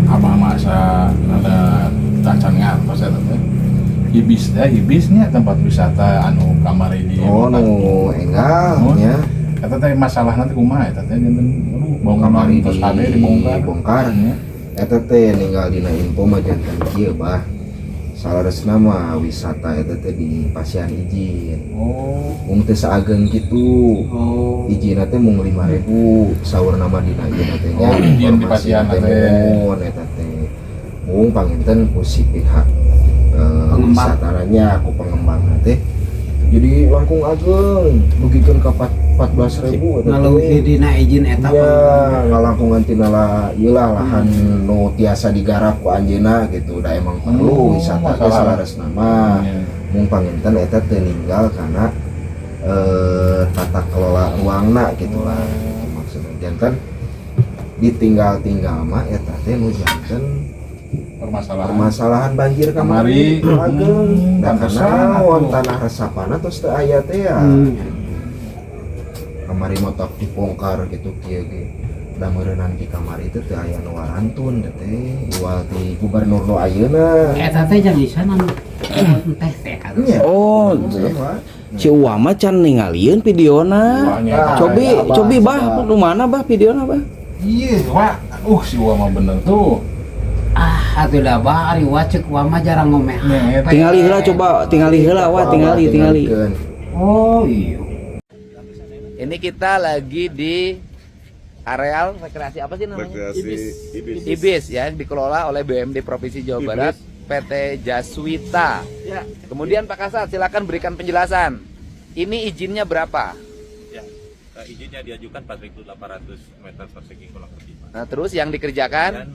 Abah masa ada tacan ngartos eta teh. Ibis teh, Ibisnya tempat wisata anu kamari di Oh, nu enggal Oh. nya. Eta teh masalah nanti kumaha eta teh janten, aduh, bangunan Kamari tos kade dibongkar. Dibongkar. Nya. Eta teh ninggal dina info mah janten kieu, Bah. Saleresna mah wisata eta teh di pasian izin. Mung teu saageng kitu. Ijinna teh mung 5000 saur nama dina ieu teh nya. Oh, izin di pasian teh. Muhun eta teh. Mung panginten ku si pihak Pengembang. Wisatananya ku pengembang teh. Jadi langkung ageng dugikeun ka 14.000 eta teh. Ngaleuwih dina izin eta. Iya, ngalangkungan tina lah, ieu lah lahan nu tiasa digarap ku anjeunna gitu, da emang perlu wisata teh masalah. Saleresna mah. Mung panginten eta teu ninggal karena tata kelola ruangna gitu lah gitu maksudnya. Janten ditinggal-tinggal mah eta teh nu janten Permasalahan. Permasalahan banjir Kamari. kamari ageng. Da Pantesan karena naon, atuh. Tanah resapanna tos teu aya teh ya. Kamari motok dibongkar gitu kieu ge. Da meureunan di kamari teh teu aya nu warantun teh iwal ti gubernur nu ayeuna. Eta teh jang isan anu teh teh kan. Iya. Oh, Iya, Pak. si Uwa mah can ningalieun videona. Wah, Cobi, Abah, cobi bah, abah. nu mana bah videona bah? Iya, Wak. Si Uwa mah bener tuh. Ah, atuh da bah ari wa ceuk wa mah jarang ngomeh. Nya, eta. Tingali heula coba, tingali heula wah, tingali, tingali. Tingalikeun. Oh iya. Ini kita lagi di areal rekreasi apa sih namanya? Rekreasi Ibis. Ibis ya, yang dikelola oleh BUMD Provinsi Jawa Barat, PT Jaswita. Ya. Kemudian Pak Kasat, silakan berikan penjelasan. Ini izinnya berapa? Ya, izinnya diajukan 4.800 meter persegi kurang lebih, Pak. Nah, terus yang dikerjakan? Dan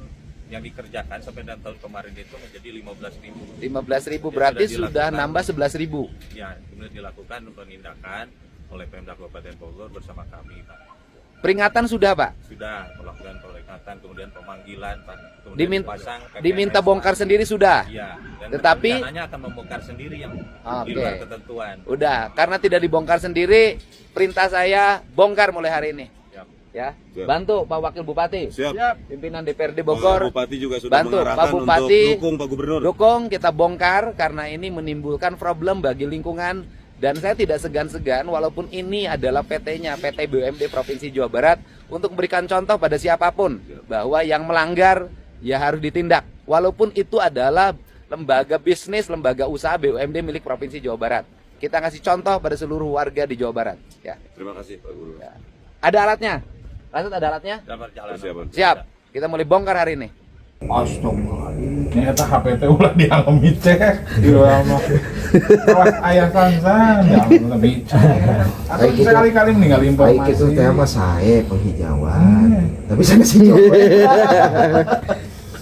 yang dikerjakan sampai dengan tahun kemarin itu menjadi 15.000. 15.000, Ya, berarti sudah sudah dilakukan. nambah 11.000. Ya, kemudian dilakukan penindakan oleh Pemda Kabupaten Bogor bersama kami, Pak. Peringatan sudah, Pak? Sudah melakukan peringatan, kemudian pemanggilan, Pak. Kemudian dipasang PPNS, Diminta bongkar Pak. Sendiri sudah. Iya, dan rencananya akan membongkar sendiri yang di luar ketentuan. Udah, karena tidak dibongkar sendiri, perintah saya bongkar mulai hari ini. Siap. Ya. Siap. Bantu Pak Wakil Bupati. Siap. Pimpinan DPRD Pak Bogor. Bupati juga sudah Bantu Pak mengarahkan Bupati. untuk dukung Pak Gubernur. Dukung, kita bongkar karena ini menimbulkan problem bagi lingkungan dan saya tidak segan-segan walaupun ini adalah PT-nya PT BUMD Provinsi Jawa Barat untuk memberikan contoh pada siapapun bahwa yang melanggar ya harus ditindak walaupun itu adalah lembaga bisnis, lembaga usaha BUMD milik Provinsi Jawa Barat. Kita ngasih contoh pada seluruh warga di Jawa Barat ya. Terima kasih, Pak Gubernur. Ya. Ada alatnya? Lanjut, ada alatnya? Dalam perjalanan. Persiapan. Siap. Kita mulai bongkar hari ini. Astagfirullahaladzim. Ini eta HP teh ulah dianggap micek di ruang mah. Kelas ayah sansan, ya lebih cek. Atau Kayak gitu. sekali-kali meninggal Ai informasi. kitu teh mah sae penghijauan. Tapi sanes hijau.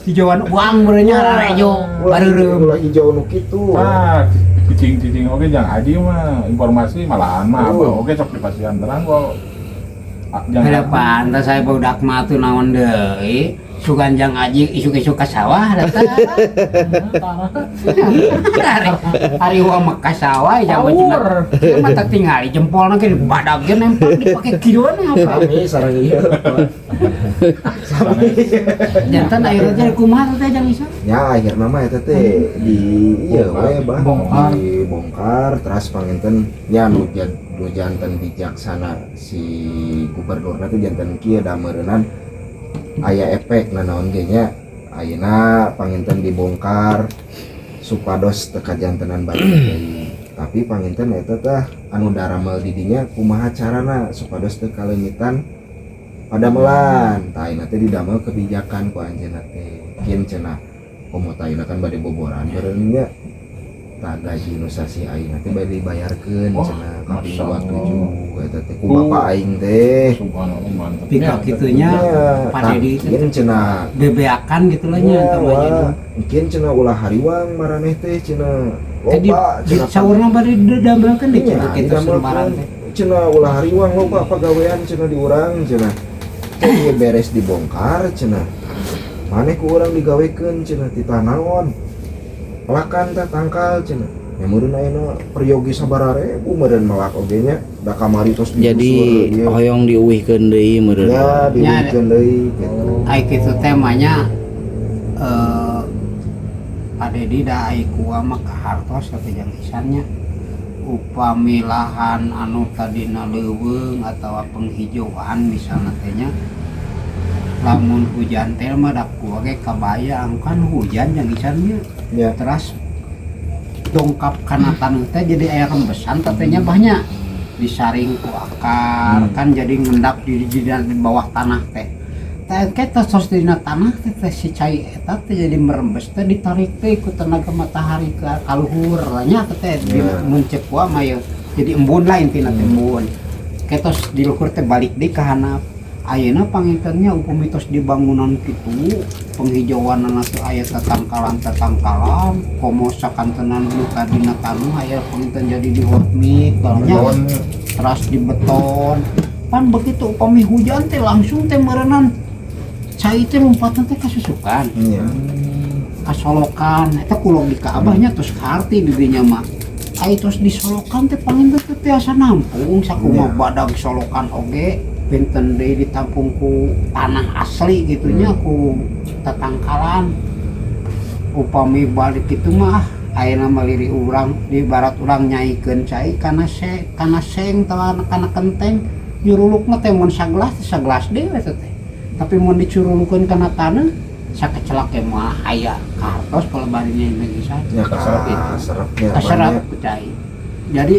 Hijauan uang beureunya rarejo bareureum. Ulah hijau nu kitu. Wah, cicing-cicing oke jangan aja mah informasi malahan mah apa Oh. oke sok di pasian terang kok. Ah, Ada jangan pantas saya budak mah tuh naon deui. Sugan jang aji isuk-isuk ka sawah datang. Hari hari wa mah ka sawah jang cenah. Mah tak tingali jempolna ge badag ge nempel dipake kieuan apa. Sami sareng ieu. Sami. Jantan akhirnya teh kumaha teh jang isa? Ya, akhirna mah eta teh di ieu we, Bah, Bongkar. dibongkar terus panginten nya nu janten bijaksana si gubernurna teh janten kieu, da meureunan aya efek nanaon ge nya, ayeuna panginten dibongkar supados teu kajantenan banjir deui. Tapi panginten eta teh anu daramel di dinya kumaha carana supados teu kaleungitan padamelan. Tah, ayeuna teh didamel kebijakan ku anjeunna teh kin cenah, komo tah ayeuna kan bade boboran meureun nya, tah gaji nu sasih ayeuna teh bade dibayarkeun Wah, cenah kaping Masya Allah. 27 eta teh ku bapak aing teh. Subhanallah, mantep. Pika kitunya Ya, Pak Dedi tah, kin cenah bebeakan gitu lah nya Ya, utamanya. wah, mungkin cenah ulah hariwang maraneh teh cenah Jadi loba di cenah saurna bade didamelkeun di Iya, kitu kitu sumbaran teh. cenah ulah hariwang, loba pagawean cenah di urang cenah. Teh ieu beres dibongkar cenah. Maneh ku urang digawekeun cenah titah naon. Pelakan teh tangkal cenah. Ya meureun ayeuna peryogi sabaraha ribu meureun melak oge nya, da kamari tos digusur Jadi ieu. hoyong diuwihkeun deui meureun. Ya, diuwihkeun deui gitu. Ai kitu teh mah nya. Pak Dedi da ai kuah mah kahartos tapi jang isannya upami lahan anu tadina leuweung atawa penghijauan misalna teh nya, lamun hujan teh mah da kuah ge kabayang kan hujan jang isannya. Terus dongkap kana taneuh teh jadi aya rembesan teh nya banyak disaring ku akar. Kan jadi ngendap di bawah tanah teh teh ke tos dina tanah teh teh si cai eta teh jadi merembes teh, ditarik teh ku tenaga matahari ke kaluhur lah nya teh di mun ceuk gua mah ya, jadi embun lah intina teh. Embun ketos di luhur teh balik deui ka handap. Ayeuna pangintennya upami tos di bangunan kitu, penghijauan teh aya tatangkalan-tatangkalan komo sakantenan nu tadina taneuh aya panginten jadi di hot mix nya, teras di beton. Pan begitu upami hujan teh langsung teh meureunan cai teh lompatan teh kasusukan, kasolokan. Eta ku logika abahnya terus kaharti di dinya mah. Ai tos disolokan teh panginten teh tiasa nampung sakumaha badag solokan oge pinten deui ditampung ku tanah asli gitu nya, ku tatangkalan. Upami balik itu mah ayeuna mah liri urang di barat urang nyaikeun cai kana seng atawa kana kenteng, nyurulukna teh mun sagelas teh sagelas deui eta teh, tapi mun dicurulukeun kana taneuh sakecelak ge mah aya kahartos palebarinya Indonesia. Ya, Kaserap itu. kaserapnya Kaserap banyak. Ku cai, jadi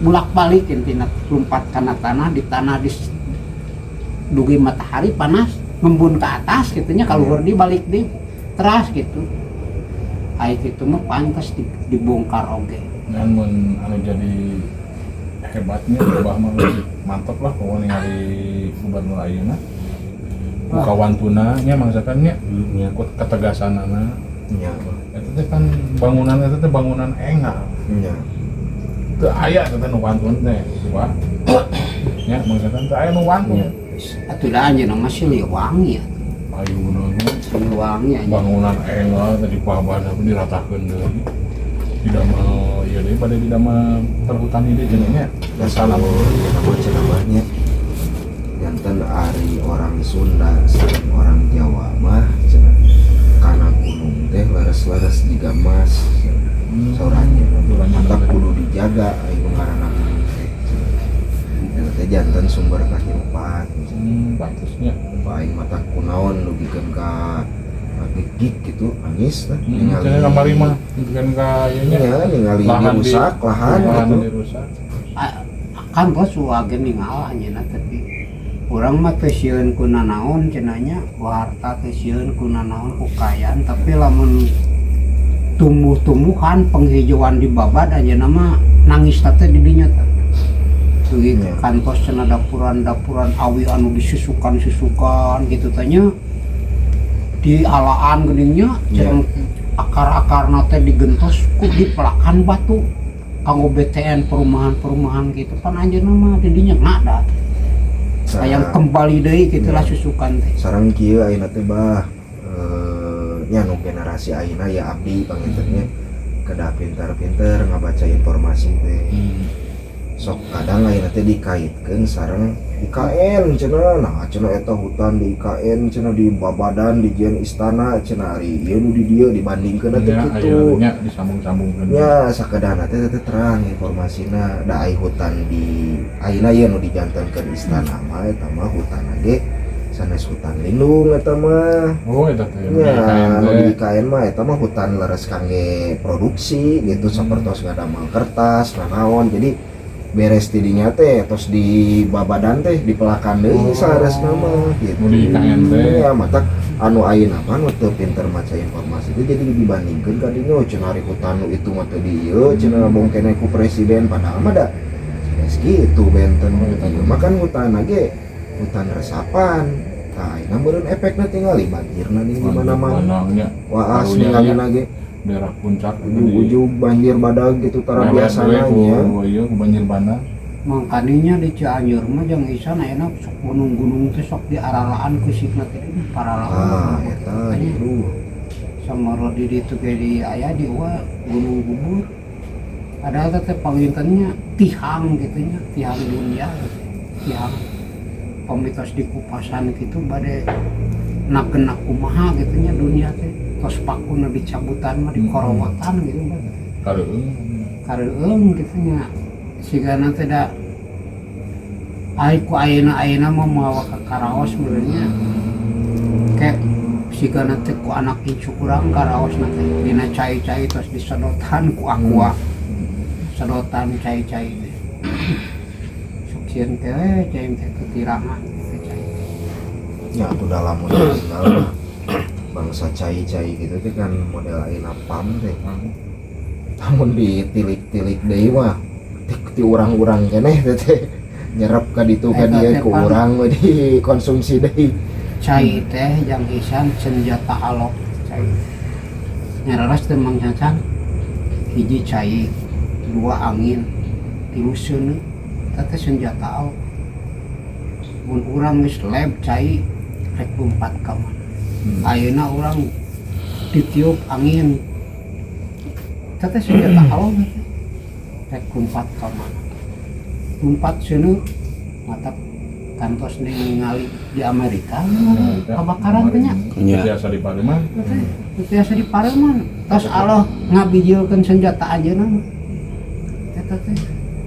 bulak-balik intina lompat kana tanah, di tanah di dugi matahari panas ngembun ke atas gitu nya, kaluhur di balik di teras gitu. Ai kitu mah pantas dibongkar oge. Dan mun anu jadi hebatnya Abah mah mantep lah pokoknya ningali gubernur ayeuna. Buka wantuna nya mangsakan nya Nya. Ikut ketegasanana. Nya. Eta teh kan bangunan eta teh bangunan engal. Teu aya teh nu wantun teh, Pak. Nya mangsakan teu aya nu wantun. Atuh da anjeunna mah Siliwangi ya. Ayuna nya Siliwangi anjeunna. Bangunan engal tadi paban diratakeun deui. Tidak mau ieu deui pada tidak mau perhutani deui cenah nya. Salam ya nama cenah mah nya. Janten ari orang Sunda sareng orang Jawa mah cenah kana gunung teh leres-leres jiga emas cenah. Sauranya Sauranya. Mata kudu dijaga ari nu ngaranna gunung teh cenah. Eta teh janten sumber kahirupan. Pantasnya. Aing mata kunaon dugikeun ka gigit gitu nangis tah. Cenah kamari mah bukan ka ieu nya. Nya ningali Lahan dirusak lahan lahan gitu. Dirusak. Kan bos wage ningal anjeunna, tapi urang mah teu sieun ku nanaon cenah nya, ku harta teu sieun, ku nanaon, ku kaayaan, tapi lamun tumbuh-tumbuhan penghijauan di babad anjeunna mah nangis teh di dinya teh. Dugi kantos cenah dapuran-dapuran awi anu disusukan-susukan gitu teh nya, di alaan geuning nya, cenah akar-akarna teh digentos ku dipelakan batu kanggo BTN perumahan-perumahan gitu. Pan anjeunna mah di dinya ngada hayang kembali deui gitu lah susukan teh. Sareng kieu ayeuna teh bah, nya nu generasi ayeuna ya abdi panginten nya kedah pinter-pinter ngabaca informasi teh. Sok kadang ayeuna teh dikaitkeun sareng IKN cenah, nah cenah eta hutan di IKN cenah di babadan dijieun istana cenah, ari ieu nu di dieu dibandingkeun teh Ya, kitu. aya nya disambung-sambungkeun. Ya sakedahna teh teh terang informasina da ai hutan di ayeuna ieu nu dijantenkeun istana mah eta mah hutan ge sanes hutan lindung eta mah. Oh, eta teh. Ya, IKN nu teh. di IKN mah eta mah hutan leres kangge produksi gitu, sapertos ngadamel kertas nanaon. Jadi beres tidinya teh tos di babadan teh dipelakan deui saleresna mah gitu. Nu di IKN teh. Ya matak anu ayeuna mah nu teu pinter maca informasi itu jadi dibandingkeun ka dinya, cenah ari hutan nu itu mah teu di ieu cenah bongkene ku presiden, padahal mah da geus kitu benten. Oh, gitu. Ieu mah kan hutan ge hutan resapan. Tah ayeuna meureun efekna tingali banjirna nih di mana-mana. Bandangnya Waas Karunya ningalina ge daerah puncak ujug-ujug banjir badag gitu tara biasana nya. Iya, ku banjir bandang. Mangkaninya di Cianjur mah jang isan ayeuna sok gunung-gunung teh sok diaralaan ku sikna teh paralaan. Ah, eta aduh. Sama di ditu ge di aya di wa Gunung Bubur. Padahal teh pangintennya tihang gitu nya, tihang dunia gitu. Tihang pamitos di kupasan gitu bade nagenak kumaha gitu nya dunia teh. Tos pakuna dicabutan mah dikorowotan gitu. Kareueung. Kareueung gitu nya. Sigana teh da ai ku ayeuna-ayeuna mah mawa ka karaos meureunnya. Kayak sigana teh ku anak incu kurang karaosna teh dina cai-cai tos disedotan ku aqua. Sedotan cai-cai teh. Sok sieun teh we cai teh ketirangan gitu cai. Ya atuh dalam model mah bangsa cai-cai gitu teh kan model ayeuna PAM teh. Lamun ditilik-tilik deui mah ti urang-urang keneh teh teh nyerap ka ditu ka Eta dieu teh ku pan. Urang we dikonsumsi deui. Cai teh yang isan senjata alok cai. Nyararas teh Mang Cacan, hiji cai, dua angin, tilu seuneu, eta teh senjata alok. Mun urang geus leb cai rek lompat ka mana. Ayeuna urang ditiup angin, eta teh senjata alok teh. Rek lompat ka mana. Lompat seuneu mata kantos ningali di Amerika kebakaran teh nya. Nya. Biasa di Parlemen. Teh biasa di Parlemen tos Allah ngabijilkeun senjata anjeunna mah eta teh.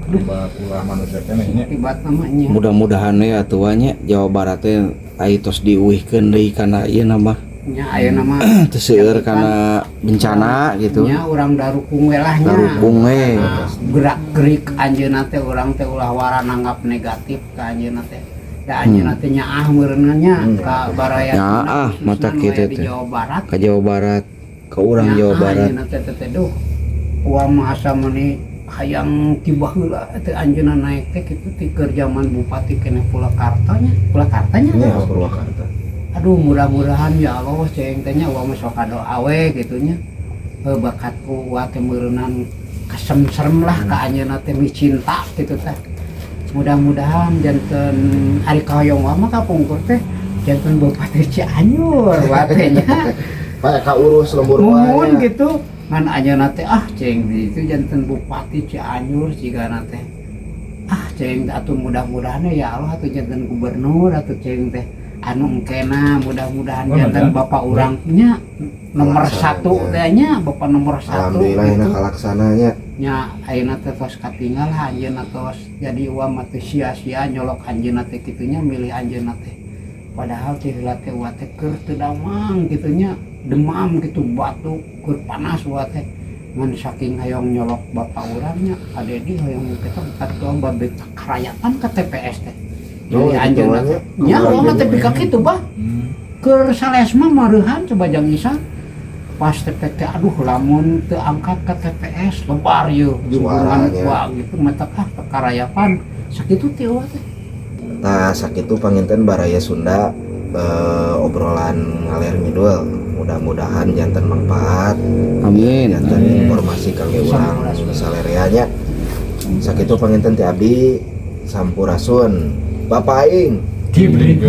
Tiba ulah manusia keneh nya. Akibat namanya. Mudah-mudahan ya atuh nya Jawa Barat teh aya tos diuihkeun deui kana ieu mah. Nya ayeuna mah teu seueur kana bencana gitu. Nya urang darukung we lah nya. Darukung we. Nah, gerak gerik anjeunna teh urang teh ulah wara nanggap negatif ka anjeunna teh da anjeunna teh nyaah meureunna nya ka baraya. Nyaah, mata khususna nu kitu aya di teh. Jawa Barat. Ke Jawa Barat, ke urang Jawa Nyaah Barat. Anjeunna teh teh duh uang mah asa meuni hayang tiba heula teh anjeunna naik teh kitu ti keur zaman bupati keneh Purwakarta nya, Purwakarta nya. Nya Purwakarta. Aduh, mudah-mudahan ya Allah ceng teh nya uang mah sok doa we kitu nya. Eh, bakatku wa teh meureunan kasemserem lah ka anjeunna teh micinta kitu teh. Mudah-mudahan janten ari kahoyong wa mah kapungkur teh janten bupati Cianjur wa teh nya. Pak ka urus lembur Muhun wae. Gitu ngan anjeunna teh ah ceng di itu janten bupati Cianjur sigana teh ah ceng atuh mudah-mudahan ya Allah atuh janten gubernur atuh ceng teh anu engkena mudah-mudahan Oh, janten ada. bapak urangnya nomor Kalaksananya. satu teh nya, bapak nomor satu. Alhamdulillah gitu. enak kalaksananya. Nya ayeuna teh tos katinggal anjeunna tos jadi uang mah teh sia-sia nyolok anjeunna teh kitu nya, milih anjeunna teh padahal teh heula teh wa teh keur teu damang kitu nya, demam gitu, batuk, keur panas wa teh ngan saking hayang nyolok bapak urangnya Pak Dedi hoyong kita buka tuang babe karayapan ke TPS teh. Oh, Jadi gitu anjeunna nya. nya uang mah teh pika kitu bah keur salesma mareuhan coba jang isa pas TPT aduh lamun teu angkat ke TPS lebar yeuh hubungan Suaranya. wah gitu mata ah karayapan sakitu teh wa teh. Tah sakitu panginten Baraya Sunda, obrolan ngaler ngidul, mudah-mudahan janten manfaat. Amin. Janten informasi kangge urang Sampurasun. salerea nya. Sakitu panginten ti abdi, sampurasun. Bapak aing. Kibri.